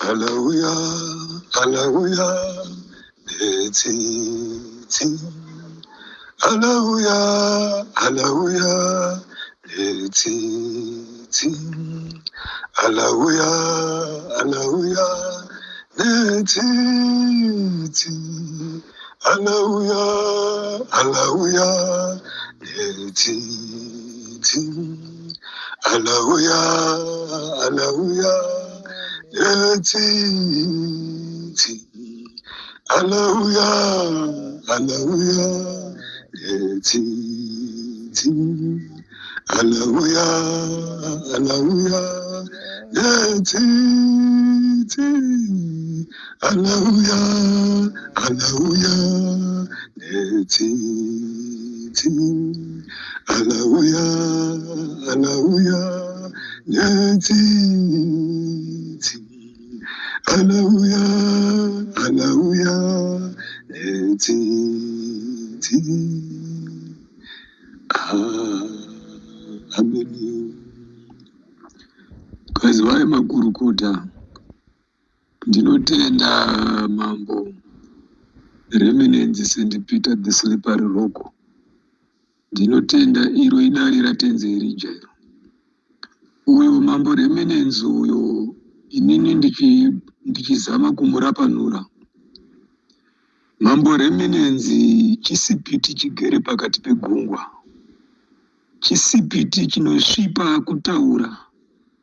Alauya, alauya, netsitsi. Alauya, alauya, netsitsi. Alauya, alauya, netsitsi. Alauya, alauya, netsitsi. Alauya, alauya, netsitsi. Alauya, alauya, netsitsi. Alauya, alauya, netsitsi. Alauya, alauya, netsitsi. Alauya, alauya, netsitsi. Alauya, alauya, netsitsi. Ah, amen. Kwaziwai makurukota. Ndinotenda mambo Reminence St Peter the Slippery Rock. Ndinotenda iro idare raTenzi Erija iro. Uyo mambo Reminence uyo inini ndichizama kumurapanura. Mambo Reminence chisipiti chigere pakati pegungwa. Chisipiti chinosvipa kutaura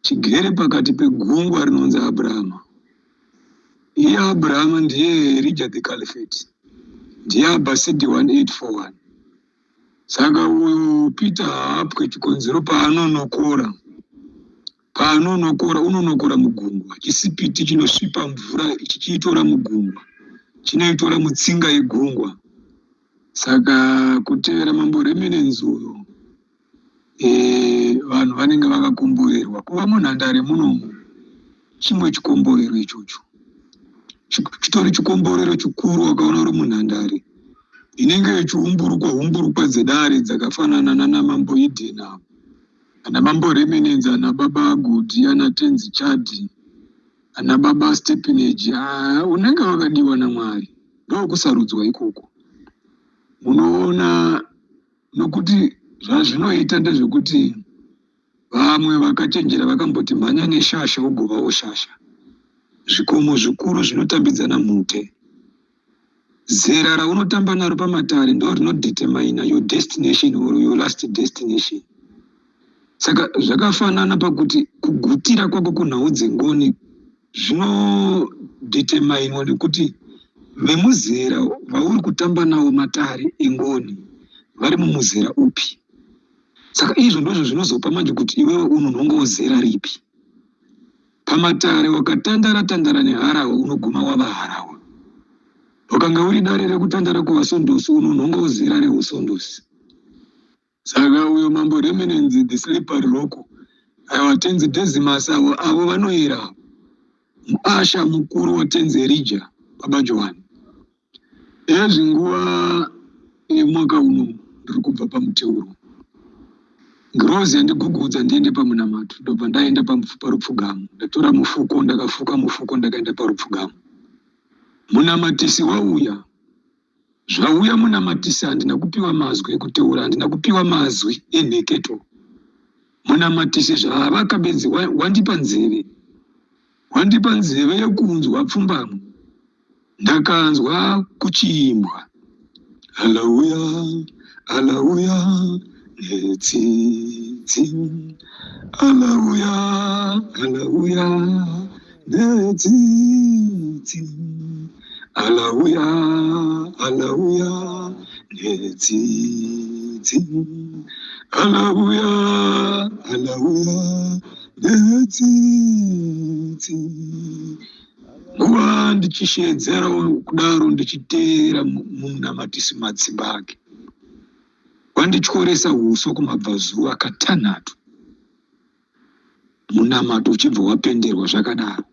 chigere pakati pegungwa rinonzi Abrahama. Iye Abrahama ndiye Erija the Caliphate. Ndiye Abasidi 1841. Saka uyu Peter haapwe chikonzero paanonokora. Paanonokora unonokora mugungwa. Chisipiti chinosvipa mvura chichiitora mugungwa. Chinoitora mutsinga yegungwa. Saka kutevera mambo Reminence uyo vanhu vanenge vakakomborerwa. Kuva munhandare munomu chimwe chikomborero ichocho. Chitori chikomborero chikuru wakaona uri munhandare inenge ichiumburukwa umburukwa dzedare dzakafanana nana mambo Eden avo. Ana mambo Reminence, ana baba Godi, ana Tenzi Chadi, ana baba Stepenage, unenge wakadiwa naMwari. Ndokusarudzwa ikoko. Munoona nokuti zvazvinoita ndezvekuti vamwe vakachenjera vakamboti mhanya neshasha ugovawo shasha. Zvikomo zvikuru zvinotambidzana mhute. Zera raunotamba naro pamatare ndo rinodetermina your destination or your last destination. Saka zvakafanana pakuti kugutira kwako kunhau dzengoni zvinodeterminwa nekuti vemuzera vauri kutamba navo matare engoni vari mumuzera upi. Saka izvo ndozvo zvinozopa manje kuti iwewe unonhongawo zera ripi. Pamatare wakatandara tandara neharahwa unoguma wava harahwa. Wakanga uri dare rekutandara kuvasondosi unonhongawo zera rehusondosi. Saka uyo mambo Reminence the Slippery Rock, aiwa Tenzi Decimus avo avo vanoera muasha mukuru waTenzi Erija baba Johani. Ezvi nguva yemwaka uno ndiri kubva pamuteuro. Ngirozi yandigugudza ndiende pamunamato ndobva ndaenda parupfugamo. Ndatora mufuko ndakafuka mufuko ndakaenda parupfugamo. Munamatisi wauya. Zvauya munamatisi handina kupiwa mazwi ekuteura, handina kupiwa mazwi enheketo. Munamatisi zvaavaka bedzi wandipa nzeve. Wandipa nzeve yekunzwa pfumbamwe. Ndakanzwa kuchiimbwa. Alauya, alauya, netsitsi. Alauya, alauya, netsitsi. Alauya, alauya, netsitsi. Alauya, alauya, netsitsi. Nguva ndichisheedzera kudaro ndichiteera munamatisi matsimba ake. Wandityoresa huso kumabvazuva katanhatu. Munamato uchibva wapenderwa zvakadaro.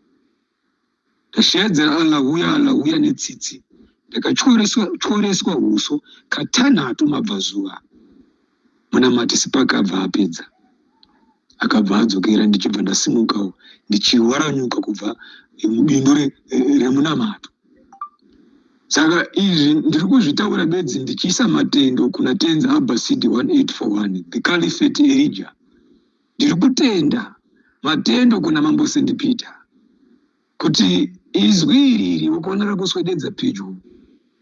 Ndasheedzera Alauya, Alauya netsitsi. Ndakatyoreswa huso katanhatu mabvazuva. Munamatisi pakabva apedza. Akabva adzokera ndichibva ndasimukawo ndichiwaranyuka kubva mubindu remunamato. Saka izvi ndiri kuzvitaura bedzi ndichiisa matendo kuna Tenzi Abbasid 1841, the Caliphate Elijah. Ndiri kutenda matendo kuna Mambo St. Peter kuti izwi iri iri ukaona rakuswededza pedyo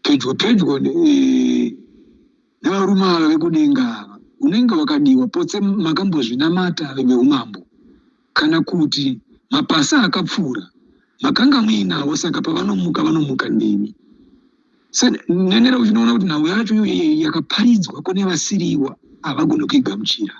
pedyo pedyo nevarume ava vekudenga ava, unenge wakadiwa. Potse makambozvinamata veumambo kana kuti mapasa akapfuura makanga muinawo, saka pavanomuka vanomuka nemi. Nenera uchinoona kuti nhau yacho iyoyo yakaparidzwa kune vasiriwa havagoni kuigamuchira.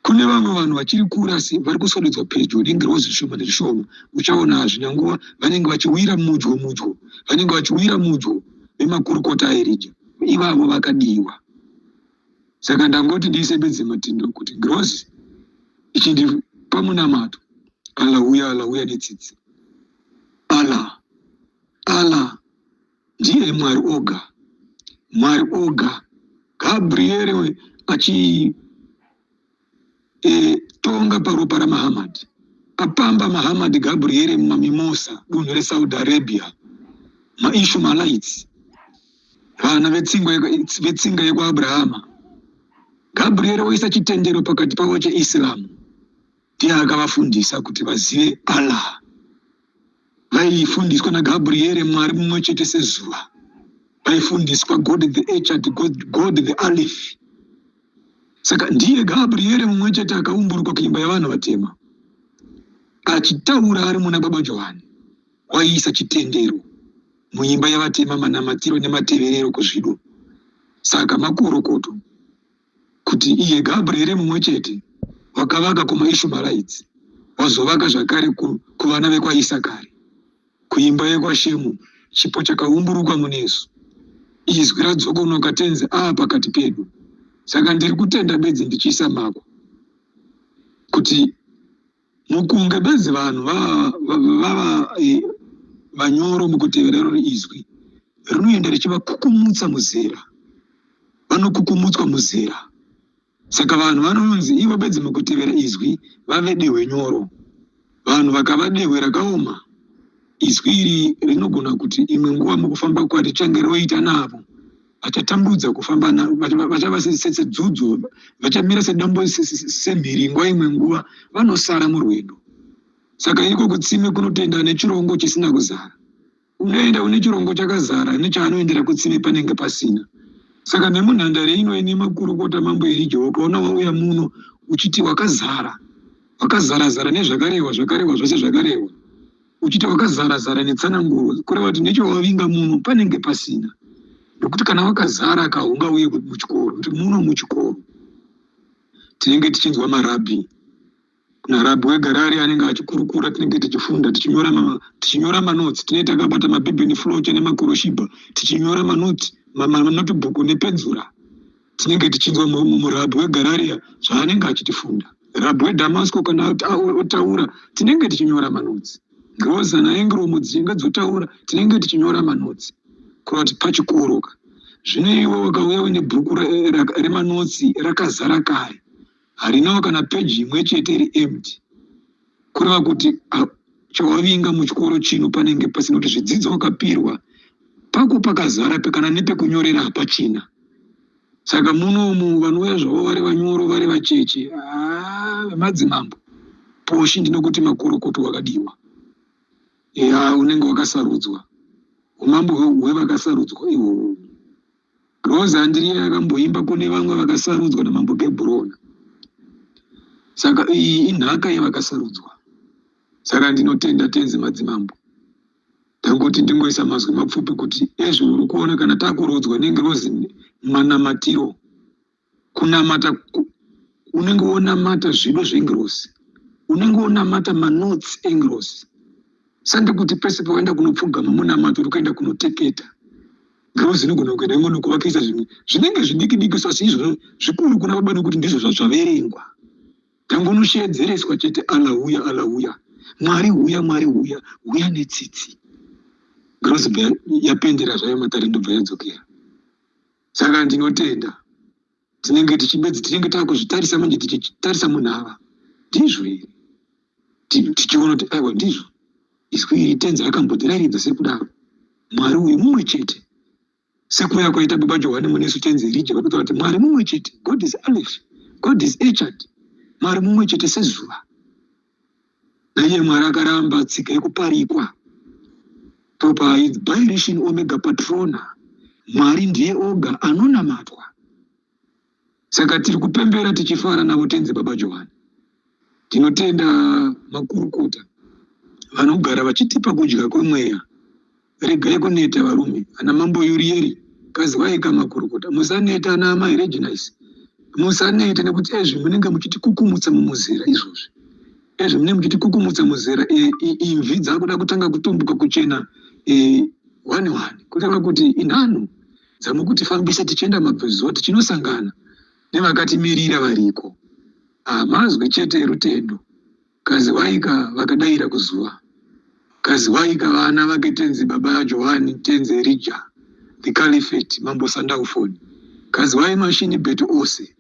Kune vamwe vanhu vachiri kure asi vari kuswededzwa pedyo nengirozi zvishoma nezvishoma. Uchaona hazvina nguva vanenge vachiwira mudyo mudyo, vanenge vachiwira mudyo vemakurukota aErija. Ivavo vakadiwa. Saka ndangoti ndiise bedzi matindo kuti ngirozi ichindipa munamato. Allah huya, Allah huya netsitsi. Allah, Allah ndiye Mwari oga. Mwari oga. Gabriel achi tonga paropa raMahamad. Apamba Mahamad Gabriel mumamimosa dunhu reSaudi Arabia. MaIshmaelites vana vetsinga yekwaAbrahama. Gabriel oisa chitendero pakati pavo cheIslam. Ndiye akavafundisa kuti vazive Allah. Vaifundiswa naGabriel Mwari mumwe chete sezuva. Vaifundiswa God the Echad, God, God the Aleph. Saka ndiye Gabriel mumwe chete akaumburuka kuimba yavanhu vatema achitaura ari muna Baba Johani, waiisa chitendero muimba yavatema, manamatiro nemateverero kuzvido. Saka makorokoto kuti iye Gabriel mumwe chete wakavaka kumaIshmaelites wazovaka zvakare kuvana vekwaIsakari, kuimba yekwaShemu. Chipo chakaumburuka munesu, izwi radzokonoka, Tenzi aa pakati pedu. Saka ndiri kutenda bedzi ndichiisa makwa kuti mukunge bedzi vanhu vava vanyoro mukutevera iroro izwi, rinoenda richivakukumutsa muzera, vanokukumutswa muzera. Saka vanhu vanonzi ivo bedzi mukutevera izwi vave dehwe nyoro. Vanhu vakava dehwe rakaoma, izwi iri rinogona kuti imwe nguva mukufamba kwarichange roita navo vachatambudza kufamba, vachava sedzudzo, vachamira sedambo, semhiringwa, imwe nguva vanosara murwendo. Saka iko kutsime kunotenda nechirongo chisina kuzara. Unoenda une chirongo chakazara, nechaanoendera kutsime panenge pasina. Saka nemunhandare ino ine makurukota Mambo Erija, ukaona wauya muno uchiti wakazara, wakazara-zara nezvakarehwa, zvakarehwa zvose zvakarehwa, uchiti wakazara-zara netsananguro, kureva kuti nechawavinga muno panenge pasina. Nokuti kana wakazara kahunga uye muchikoro, kuti muno muchikoro tinenge tichinzwa marabhi. Kuna rabhi weGarari anenge achikurukura, tinenge tichifunda, tichinyora manotsi. Tinenge takabata mabhibhini floche nemakoroshiba, tichinyora manotsi, manotebook nepenzura. Tinenge tichinzwa murabhi weGararia zvaanenge achitifunda. Rabhi weDhamasiko kana otaura, tinenge tichinyora manotsi. Ngirozi naengiromo dzichinge dzotaura, tinenge tichinyora manotsi. Kureva kuti pachikoro ka. Zvino iwe wakauya uine bhuku remanotsi rakazara kare, harinawo kana peji imwe chete iri empty, kureva kuti chawavinga muchikoro chino panenge pasina, kuti zvidzidzo wakapirwa pako pakazara, kana nepekunyorera hapachina. Saka munomu vanouya zvavo vari vanyoro, vari vacheche, vemadzimambo poshi, ndinokuti makorokoto, wakadiwa. Ya, unenge wakasarudzwa, umambo hwevakasarudzwa ihwohwo. Rosa Andiriya akamboimba kune vamwe vakasarudzwa naMambo Gebhurona. Saka iyi inhaka yevakasarudzwa. Saka ndinotenda Tenzi madzimambo. Ndangoti ndingoisa mazwi mapfupi kuti ezvo uri kuona kana takurodzwa nengirozi manamatiro, kunamata unenge wonamata zvido zvengirozi, unenge wonamata manotsi engirozi. Sandi kuti pese pawaenda kunopfugama munamato uri kuenda kunoteketa. Ngirozi inogona kuenda ingono kuvakisa zvimwe zvinenge zvidiki diki, asi izvozvo zvikuru kuna Baba, nekuti ndizvo zvazvaverengwa. Tangonosheedzereswa chete, Allah huya, Allah huya, Mwari huya, Mwari huya, huya netsitsi. Ngirozi bva yapendera zvayo matare, ndobva yadzokera. Saka ndinotenda. Tinenge tichibedzi tinenge takuzvitarisa manje tichitarisa munhava. Ndizvo here? Tichiona kuti aiwa ndizvo. Izwi iri tenzi rakambotirairidza sekudaro. Mwari uyu mumwe chete. Sekuuya kwaita baba Johane munesu tenzi Erija vakutaura kuti Mwari mumwe chete. God is Aleph. God is Echad. Mwari mumwe chete sezuva. Naiye Mwari akaramba tsika yekuparikwa. Proper Bairishin Omega Patrona. Mwari ndiye oga anonamatwa. Saka tiri kupembera tichifara navo tenzi baba Johane. Tinotenda makurukota vanogara vachitipa kudya kwemweya. Regai kuneta varume, ana mambo Urieri, kaziwai ka makurukota. Musaneta ana amai Reginais. Musanete nekuti ezvi munenge muchitikukumutsa mumuzera izvozvi. Ezvi munenge muchitikukumutsa muzera imvi dzakuda kutanga kutumbuka kuchena one one. Kureva kuti inhano dzamukutifambisa tichienda mabvezuva tichinosangana nevakatimirira variko. Mazwi chete erutendo. Kaziwaika vakadaira kuzuva. Kaziwaika vana vake tenzi baba Johani, tenzi Erija, the Caliphate, mambo Sandaufoni. Kaziwai mashini betu ose.